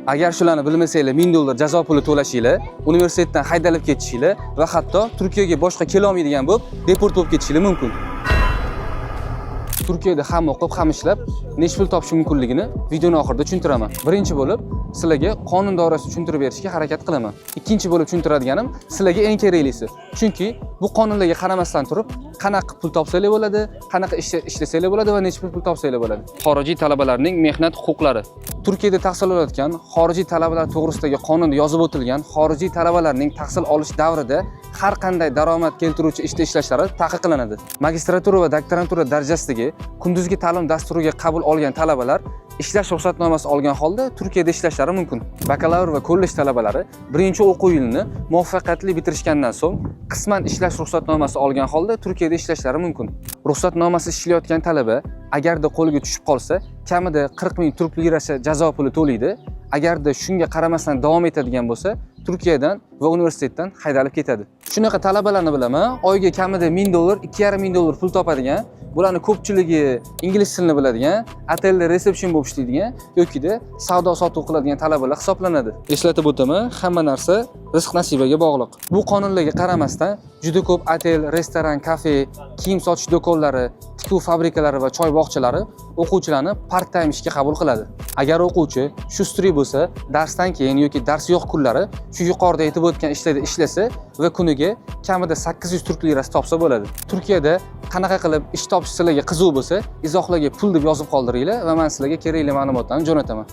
Agar shularni bilmasanglar, 1000 dollar jazo puli to'lashinglar, universitetdan haydalib ketishinglar va hatto Turkiyaga boshqa kelolmaydigan bo'lib, deport bo'lib ketishinglar mumkin. Turkiyada ham o'qib, ham ishlab necha pul topish mumkinligini videoni oxirida tushuntiraman. Birinchi bo'lib sizlarga qonun doirasida tushuntirib berishga harakat qilaman. Ikkinchi bo'lib tushuntiradiganim sizlarga eng keraklisi. Chunki bu qonunlarga qaramasdan turib, qanaqa pul topsanglar bo'ladi, qanaqa ishlasanglar bo'ladi va necha pul topsanglar bo'ladi. Xorijiy talabalarning mehnat huquqlari. Turkiyada tahsil olayotgan xorijiy talabalar to'g'risidagi qonunda yozib o'tilgan xorijiy talabalarning tahsil olish davrida har qanday daromad keltiruvchi ishda ishlashlari taqiqlanadi. Magistratura va doktorantura darajasidagi kunduzgi ta'lim dasturiga qabul olgan talabalar ishlash ruxsatnomasi olgan holda Turkiyada ishlashlari mumkin. Bakalavr va kollej talabalari birinchi o'quv yilini muvaffaqiyatli bitirishgandan so'ng qisman ishlash ruxsatnomasi olgan holda Turkiyada ishlashlari mumkin. Ruxsatnomasi ishlayotgan talaba agarda qo'lga tushib qolsa, kamida 40 ming turk lirasi jazo puli to'laydi. Agarda shunga qaramasdan davom etadigan bo'lsa, Turkiyadan va universitetdan haydalib ketadi. Shunaqa talabalarni bilaman, oyiga kamida 1000 dollar, 2,5 ming dollar pul topadigan, bularni ko'pchiligi ingliz tilini biladigan, otelda reception bo'lib ishlaydigan yokida savdo sotuv qiladigan talabalar hisoblanadi. Eslatib o'taman, hamma narsa rizq nasibaga bog'liq. Bu qonunlarga qaramasdan juda ko'p otel, restoran, kafe, kiyim sotish do'konlari, tikuv fabrikalari va choy bog'chalari o'quvchilarni part time ishga qabul qiladi. Agar o'quvchi шустрый bo'lsa, darsdan keyin yoki dars yo'q kunlari shu yuqorida aytib o'tgan ishlarda ishlasa va kuniga kamida 800 turk lirasi topsa bo'ladi. Turkiyada qanaqa qilib ish topish sizlarga qiziq bo'lsa, izohlarga "pul" deb yozib qoldiringlar va men sizlarga kerakli ma'lumotlarni jo'nataman.